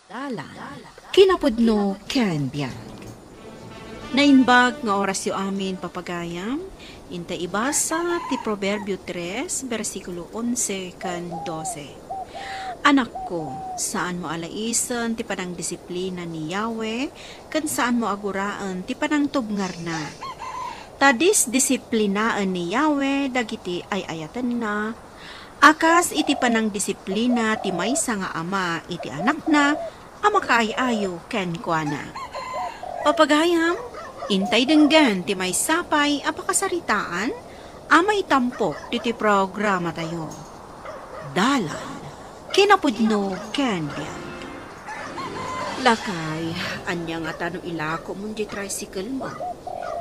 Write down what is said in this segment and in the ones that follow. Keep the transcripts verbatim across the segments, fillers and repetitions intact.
Dalan, kinapudno ken biag. Naimbag nga orasyo amin, papagayam. Inta ibasa ti Proverbio tres, bersikulo onse ken dose. Anakko, saanmo a laisen ti panangdisiplina ni Yahweh, ken saanmo a guraen ti panangtubngarna. Ta disdisiplinaen ni Yahweh dagiti ay-ayatenna, a kas iti panangdisiplina ti maysa nga ama iti anakna a makaay-ayo kenkuana. Papagayam, intay denggen ti maysa pay a pakasaritaan a maitampok ditoy programatayo. Dalan, kinapudno ken biag. Lakay, ania ngata no ilakomon diay tricycle mo?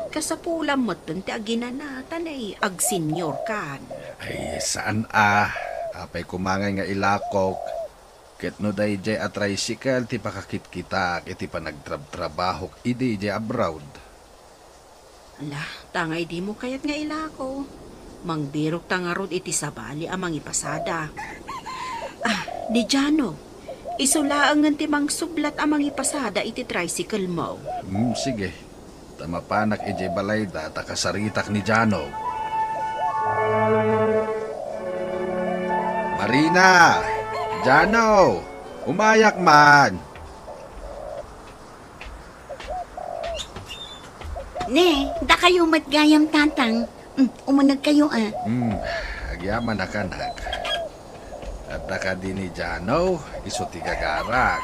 Kasapulam metten ti aginana, ta nay agseniorkan. Ay, saan a. Apay koma ngay nga ilakok. Ket no daydiay a tricycle ti pakakitkitak iti panagtrabtrabahok idi idiay abroad. Ala, ta ngay dimo kayat nga ilako. Mangbirokta ngarud iti sabali a mangipasada. Ah, ni Jano, isu laengen ti mangsublat a mangipasada iti tricycle mo. Hmm, sige. Ta mapanak idiay balayda ta kasaritak ni Jano. Marina! Jano! Umayak man! Ne, dakayo met gayam, Tatang. Mm, umunegkayo, a. Hmm, agyamanak, anak. Adda kadi ni Jano, isu ti gagarak?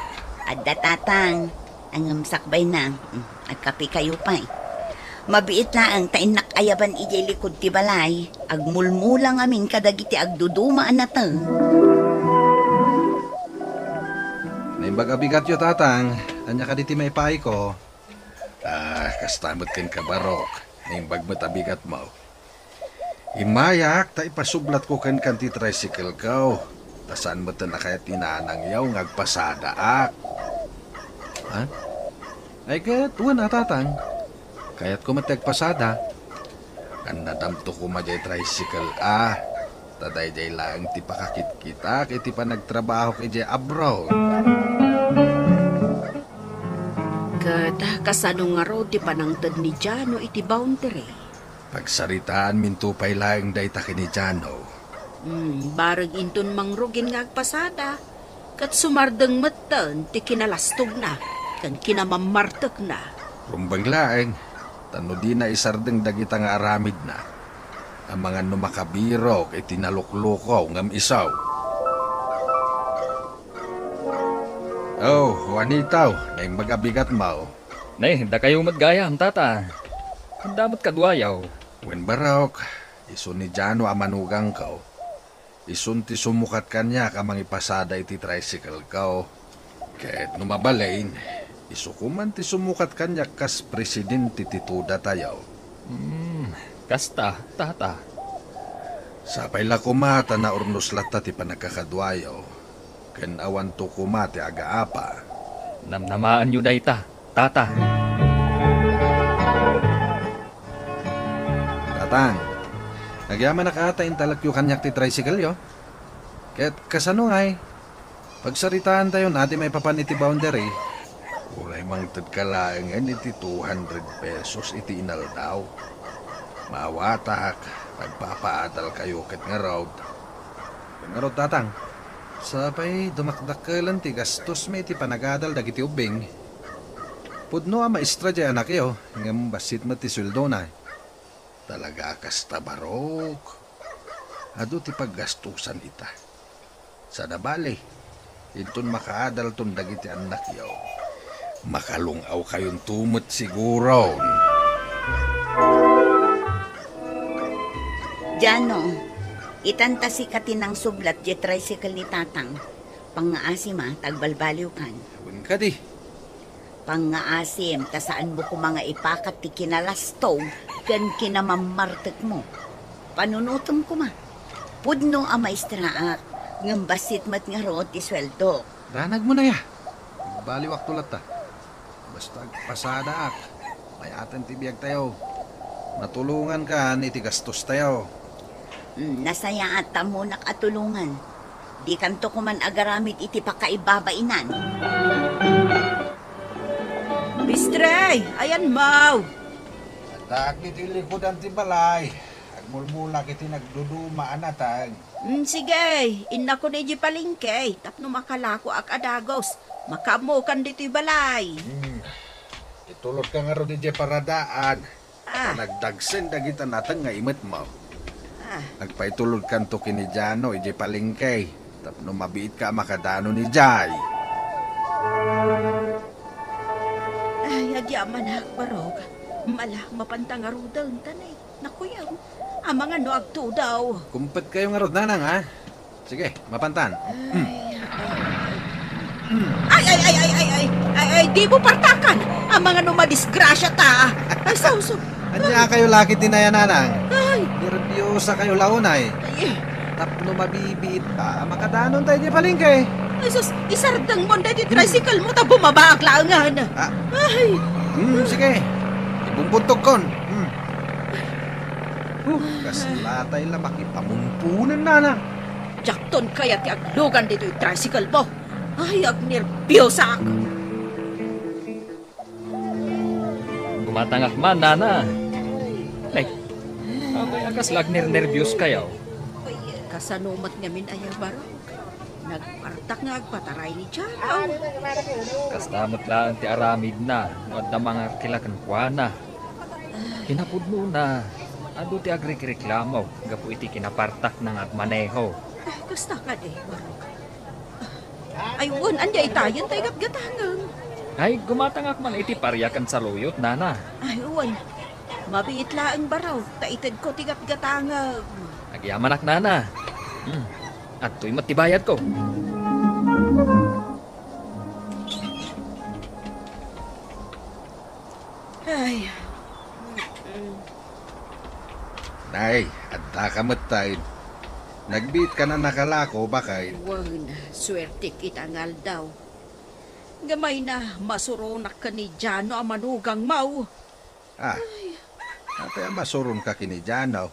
Adda, Tatang. Ngem sakbayna, mm, agkapekayo pay. Mabiit laeng ta innak ayaban idiay likud ti balay. Agmulmula ngamin kadagiti agduduma a nateng. Naimbag a bigatyo, Tatang. Ania kadi ti maipaayko? Ah, kasta met kenka, Barok. Naimbag met a bigatmo. Immayak ta ipasublatko kenka ti tricycle-ko. Ta saan metten a kayat ni nanangyo nga agpasadaak. Ha? Ay, ket wen a, Tatang. Kayatko met ti agpasada. Annadamto koma diay tricycle a. Ta daydiay laeng ti pakakitkitak iti panagtrabahok idiay abroad. Ket kasano ngarud ti panangted ni Jano iti boundary? Pagsaritaanminto pay laeng dayta ken ni Jano. Hmm, bareng inton mangrugin nga agpasada, ket sumardeng metten ti kinalastogna ken kinamammartekna. Rumbeng laeng, ta no dina isardeng dagita nga aramidna, amangan no makabirok iti naluklukaw ngem isu. Oh, Juanito, naimbag a bigatmo. Ne, dakayo met gayam, Tata. Adda met kaduayo. Wen, Barok, isu ni Jano a manugangko. Isun ti sumukat kaniak a mangipasada iti tricycle-ko. Ket no mabalin, isu koman ti sumukat kaniak kas presidente ti tudatayo. Hmm, kasta, Tata. Sapay la koma ta naurnos latta ti panagkakaduayo, ken awanto koma ti agaapa. Namnamaenyo dayta, Tata. Tatang, agyamanak a ta intalekyo kaniak ti tricycle-yo. Ket kasano ngay? Pagsaritaantayon a ti maipapan iti boundary. Uray mangtedka laengen iti two hundred pesos iti inaldaw. Maawatak, agpapaadalkayo ket ngarud. Ngarud, Tatang, sapay dumakdakkelen ti gastosmi iti panagadal dagiti ubbing. Pudno a maestra diay anakyo, ngem bassit met ti sueldona. Talaga a kasta, Barok. Adu ti paggastosan ita. Saan a bale, inton makaadalton dagiti annakyo, makalung-awkayonto met siguron. Jano, itan ta sika ti nangsublat diay tricycle ni Tatang. Pangngaasim a, ta agbalbaliwkan. Wen kadi. Pangngaasim, ta saanmo koma nga ipakat ti kinalastog ken kinamammartekmo. Panunotem koma. Pudno a maestraak, ngem bassit met ngarud ti sueldok. Danagmo na ya. Baliwakto latta. Basta agpasadaak. Mayaten ti biagtayo. Natulongankan iti gastostayo. Hmm, nasayaat ta ammonak a tulongan. Dikanto koman agaramid iti pakaibabainan. Dre, ayanmo. Addaak ditoy likudan ti balay. Agmulmulak iti nagduduma a nateng. Mm, sige, innakon idiay palengke tapno makalakoak a dagus. Makaammokan ditoy balay. Hmm. Itulodka ngarud idiay paradaan. Ah. Nagdagsen dagita nateng nga imetmo. Ah. Agpaitulodkanto ken ni Jano idiay palengke tapno mabiitka a makadanon idiay. Ay, agyamanak, barok. Mala, mapanta ngaruden, tani. Nakuyog. Amangan no agtudaw. Kumpetkayo ngarud, nanang, ha? Sige, mapantan. Hmm. Ay, ay, ay, ay, ay, ay, ay, ay, dimo partakan. Amangan no madisgrasya ta. Ay, sauso. Ania kayo laki ti nayan, nanang? Ay. Nerbiyosa kayo launay. Ay. Tapno mabibiit ka, makadanon tayo di palengke. Ay, sus, isardengmon daytoy tricycle mo ta bumabaak laengen. Ah. Ay. Hmm, sige. Ibungbuntogkon. Hmm. Huh, kasla tay la makipamumpunen, nana. Diakton kayat ti aglugan ditoy tricycle mo. Ay, agnerbiyosak. Gumatangak man, nana. Ay, apay a kasla agnernerbios kayo? Kasano met ngamin aya, barok? Nagpartak nga agpataray ni Jano. Kasta met laeng ti aramidna no adda mangakila kenkuana. Kinapudnona, adu ti agrikreklamo gapu iti kinapartakna nga agmaneho. Kasta kadi, barok. Ay, wen, ania itayen tay gatgatangem? Ay, gumatangak man iti paria ken saluyot, nana. Ay, wen. Mabiit laeng, barok, ta itedko ti gatgatangem. Agyamanak, nana. Hmm. Adtoy met ti bayadko. Ay. Nay, adda ka met tay. Nagbiit ka na nakalako, bakay? Wen, suertek ita nga aldaw. Ngem ay na, masuronak ken ni Jano a manugangmo. Ah, apay a masuronka ken ni Jano?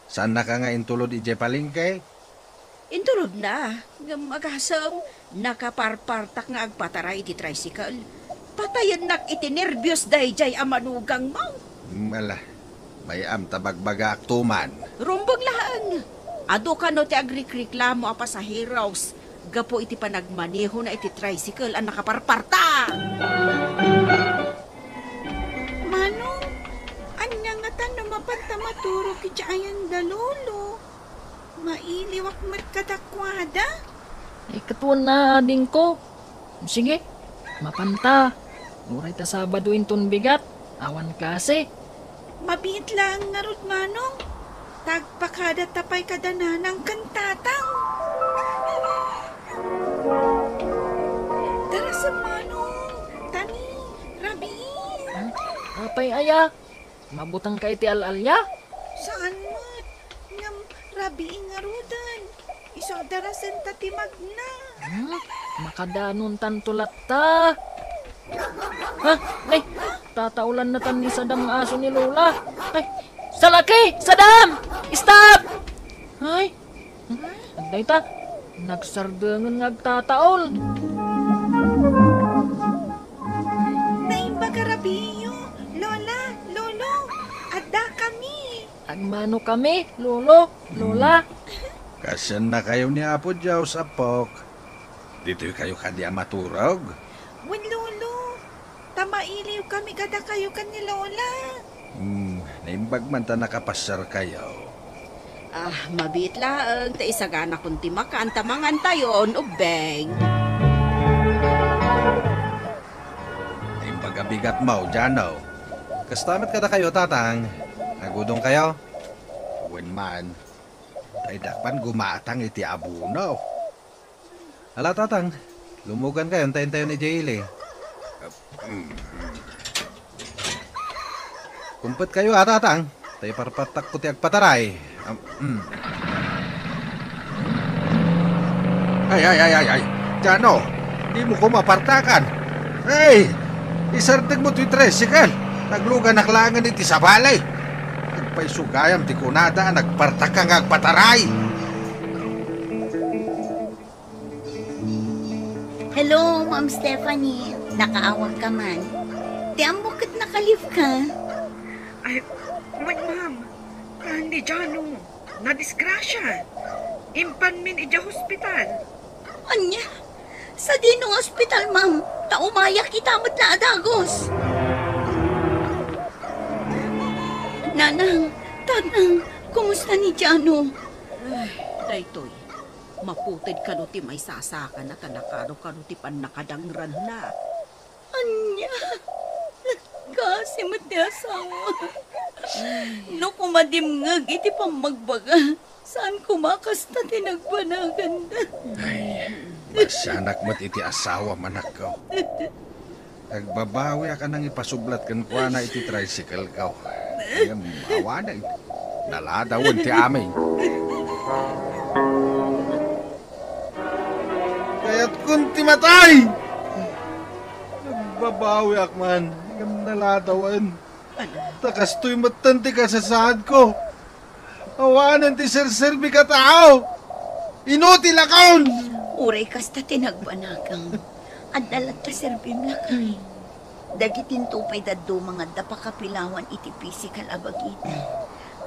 Saannaka nga intulod idiay palengke? Intulodna, ngem agasem, nakaparpartak nga agpataray iti tricycle. Patayennak iti nerbios daydiay a manugangmo. Mm, ala, may-am ta bagbagaakto man. Rumbeng laeng. Adu kano ti agrikreklamo a pasaheros gapu iti panagmanehona iti tricycle a nakaparpartak. Manong, ania ngata no mapanta maturog iti ayanda, Lolo? Mailiwak met kadakuada. Ay, ket wen a, adingko. Sige, mapanta. Uray ta Sabado inton bigat, awan klase. Mabiit laeng ngarud, Manong. Ta agpakada ta pay kada nanang ken tatang. Darasem, Manong. Tani, rabii. Hmm? Apay aya? Mabutengka iti al-alia? Saan met. Ngem rabii ngaruden. Isu a darasenta ti magna. Hmm? Makadanontanto latta. Ha? Ay, tataolanna tan ni Sadam nga aso ni Lola. Ay, salaki! Sadam! Stop! Ay, hmm? Adda ita. Nagsardengen nga agtataol. Naimbag a rabiiyo, Lola, Lolo, adda kami. Agmano kami, Lolo, Lola. Kasiannakayo ni Apo Dios, apok. Ditoy kayo kadi a maturog? Wen, Lolo. Ta mailiw kami kadakayo ken ni Lola. Hmm, naimbag man ta nakapasiar kayo. Ah, mabiit laeng ta isaganakon ti makan ta mangantayon, ubbeng. Naimbag a bigatmo, Jano. Kasta met kadakayo, Tatang. Agudong kayo? Wen man, ta dakpan gumatang iti abono. Ala, Tatang, lumugan kayo, intayon tayo ni Jay Lee. Kumpet kayo, a, Tatang. Tay parpartak ko ti agpataray. Am, mm. Ay, ay, ay, ay, ay. Jano, di mo ko mapartakan. Ay, isardeg mo ti tricycle. Nagluganak laengen iti sabali. Agpaisugayam ti kunada a nagpartak ka nga agpataray. Hello, Ma'am Stephanie. Nakaawag ka man? Ti ammo ket nakalifka. Ay, wen, ma'am. Kaan ni Jano, nadisgrasia. Impanmin idiay hospital. Ania? Sadino nga ospital, ma'am? Ta umayak ita met la a dagus. Nanang, tatang, kumusta ni Jano? Ay, daytoy. Maputed kano ti maisasakana ta nakaro kano ti pannakadangranna. Ania? Nagkasi met ti asawa. No koma dimngeg iti pammagbaga, saan koma kasta ti nagbanaganda. Ay, masianak met iti asawam, anakko. Agbabawiak a nangipasublat kenkuana iti tricycle ko. Ngem awanen, naladawen ti amin. Kayatkon ti matay! Agbabawiak man, ngem naladawen. Ta kastoy metten ti kasasaadko. Awanen ti serserbik a tao. Inutilakon! Uray kasta ti nagbanagam, adda latta serbim, lakay. Dagitinto pay dadduma nga adda pakapilawan iti pisikal a bagida,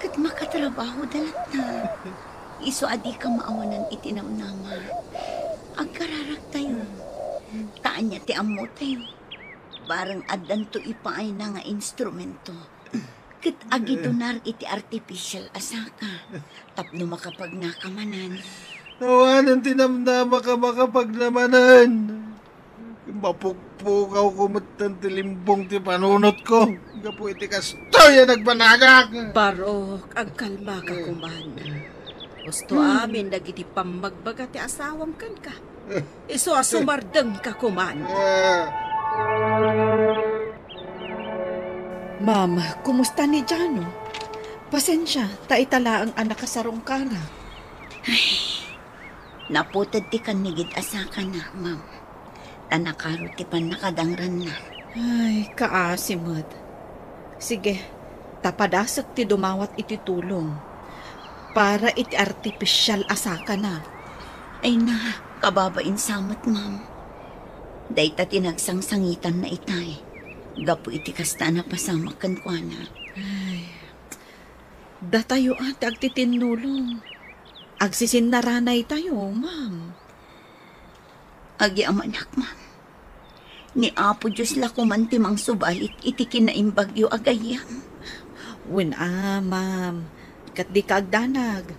ket makatrabahoda latta. Isu a dika maawanan iti namnama. Agkararaktayo. Ta ania ti ammotayo? Bareng addanto ipaayna nga instrumento ket agidunar iti artificial a saka tapno makapagnaka manen. Awanen ti namnamaka makapagnamanen. Mapukpukawko metten ti limbong ti panunotko gapu iti kastoy a nagbanagak. Barok, agkalmaka koman. Husto amin dagiti pammagbaga ti asawam kenka. Isu a sumardengka koman. Ah. Ma'am, kumusta ni Jano? Pasensia, ta ita laeng a nakasarungkarak. Ay, naputed ti kannigid a sakana, ma'am. Ta nakaro ti pannakadangranna. Ay, kaasi met. Sige, ta padasek ti dumawat iti tulong para iti artificial a sakana. Ay na, kababain sa met, ma'am. Dayta ti nagsangsangitanna itay, gapu iti kasta a napasamak kenkuana. Ay, datayo a ti agtitinnulong. Agsisinnaranaytayo, ma'am. Agyamanak, ma'am. Ni Apo Dios la koman ti mangsubalit iti kinaimbagyo a gayyem. Wen a, ma'am. Ket dika agdanag.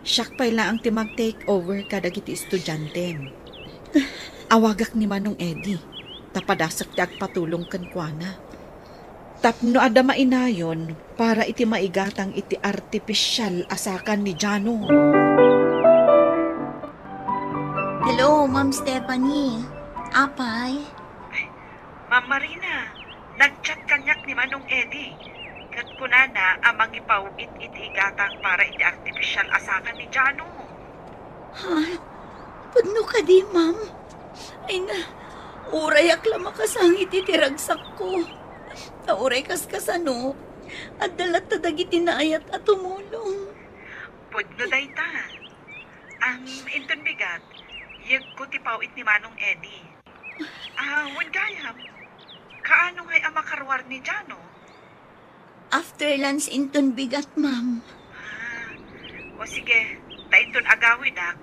Siak pay laeng ti mag-take over kadagiti estudiantem. Awagak ni Manong Eddie, ta padasek ti agpatulong kenkuana. Tapno adda mainayon para iti maigatang iti artificial a sakan ni Jano. Hello, Ma'am Stephanie. Apay? Ay, Ma'am Marina, nag-chat kaniak ni Manong Eddie. Ket kunana a mangipaw-it iti igatang para iti artificial a sakan ni Jano. Ha? Pudno kadi, ma'am? Ay na, urayak la makasangit iti ragsakko. Ta uray kaskasano, adda latta dagiti naayat a tumulong. Pudno dayta. Am, inton bigat, yegko ti paw-it ni Manong Eddie. Ah, wen gayam, kaano ngay a makaruar ni Jano? After lunch inton bigat, ma'am. Ah, o sige, ta inton agawidak,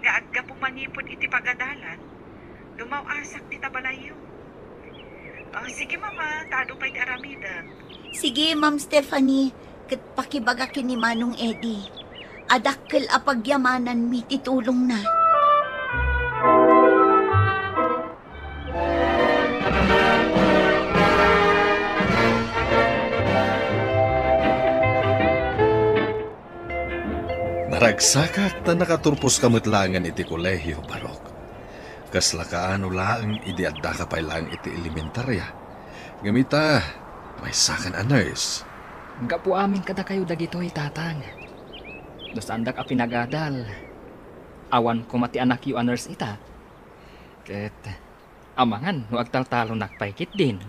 nga aggapu manipud iti pagadalan, dumaw-asak dita balayyo. O, sige, mama, tado pay ti aramidek. Sige, Ma'am Stephanie, ket pakibaga ken ni Manong Eddie. Adakkel a pagyamananmi ti tulongna. Naragsakak ta nakaturposka met laengen iti kolehio, Barok. Kasla kaano laeng idi addaka pay laeng iti elementaria. Ngem ita, maysakan a nurse. Gapu amin kadakayo dagitoy, Tatang. No saandak a pinagadal, awan koma ti anakyo a nurse ita. Ket amangan no agtaltalonak pay ketdin.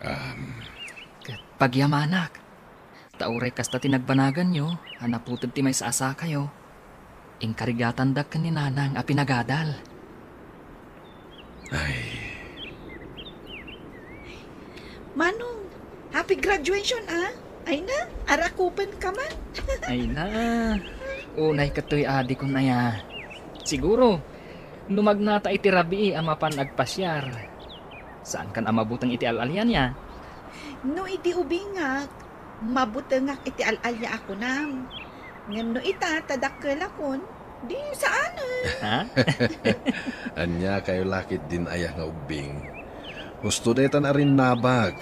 Am. Ket pagyamanak. Ta uray kasta ti nagbanaganyo a naputed ti maysa a sakayo, inkarigatandak ken ni Nanang a pinagadal. Ay. Manong, happy graduation, ah. Ay na, arakupen ka man. Ay na, unay katoy adikon aya. Siguro, no magnata iti rabii a mapan agpasiar, saan kan a mabuteng iti al-alian ya? No idi ubingak, mabutengak iti al-alia a kunam. Ngem no ita, ta dakkelakon, di saanen. Ha? Ania kayo lakit din aya nga ubbing? Husto daytan a rinnabag.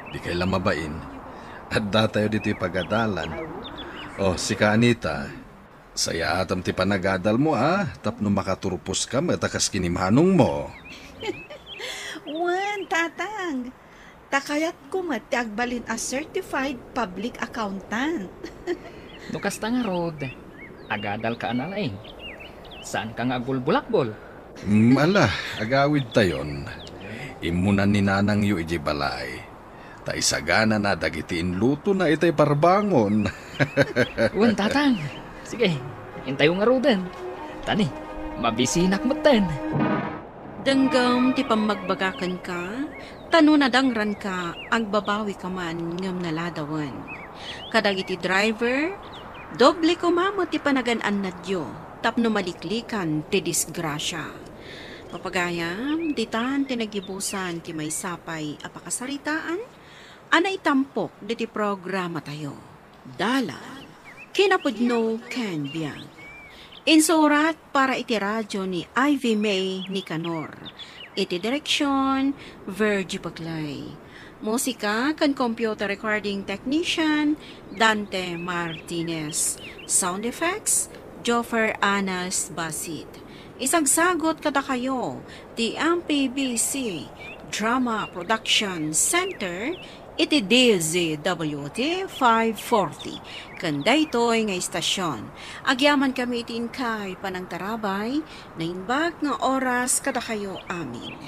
Di kay la mabain. Adda tayo ditoy pagadalan. Oh, sika, Anita. Sayaatam ti panagadalmo, a, tapno makaturposka met a kas kini manongmo. Wen, Tatang. Ta kayatko met ti agbalin a certified public accountant. No kasta ngarud, agadalka a nalaing. Saanka nga agbulbulakbol? Mm, ala, agawidtayon. Immunan ni nanangyo idiay balay. Ta isaganana dagiti inlutona itay parbangon. Wen, Tatang. Sige, intayo ngaruden. Tani, mabisinak metten. Denggem ti pammagbagakenka, ta no nadangranka, agbabawika man ngem naladawen. Kadagiti driver, doble koma met ti panagan-annadyo tapno maliklikan ti disgrasia. Papagayam, ditan ti nagibusan ti maysa pay a pakasaritaan a naitampok diti programatayo. Dalan, kinapudno ken biag. Insurat para iti radio ni Ivy May Nicanor. Iti direksyon, Virgie Paclay. Musika ken computer recording technician, Dante Martinez. Sound effects, Joffer Anas Basit. Isagsagot kadakayo ti M P B C Drama Production Center iti D Z W T five forty. Ken daytoy nga istasyon, agyamankami iti inkay panangtarabay, naimbag nga oras kadakayo amin.